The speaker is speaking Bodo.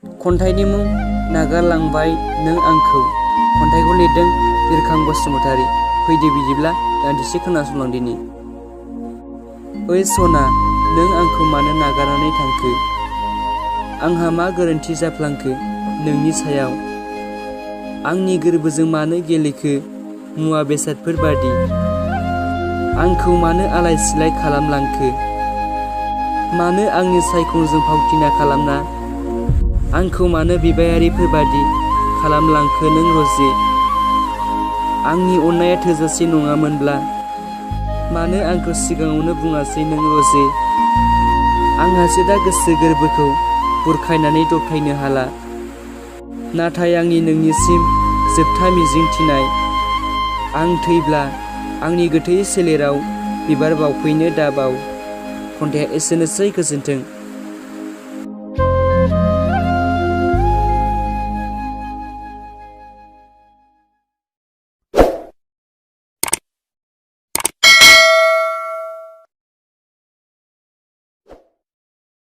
खन्थाइनि मुं नागारलांबाय नों आंखौ। खन्थाइखौ लिरदों बिरखां बसुमतारी। फैदो बिदिब्ला दान्दिसे खोनासंलांदिनि। ओइ सना, नों आंखौ मानो नागारनानै थांखो? आंहा मा गोरोन्थि जाफ्लांखो नोंनि सायाव? आंनि गोरबोजों मानो गेलेखो मुवा बेसादफोर बादि? आंखौ मानो आलाय सिलाय खालामलांखो? मानो आंनि सायखंजों फावथिना खालामना आंखौ मानो बिबायारिफोर बादि खालामलांखो नों रजे? आंनि अननाया थोजासे नङामोनब्ला मानो आंखौ सिगाङावनो बुङासै नों रजे? आंहासो दा गोसो गोरबोखौ बुरखायनानै दबथायनो हाला। नाथाय आंनि नोंनिसिम जोबथा मिजिं थिनाय, आं थैब्ला आंनि गोथै सोलेराव बिबार बावफैनो दाबाव। खन्थाइया एसेनोसै, गोजोन्थों।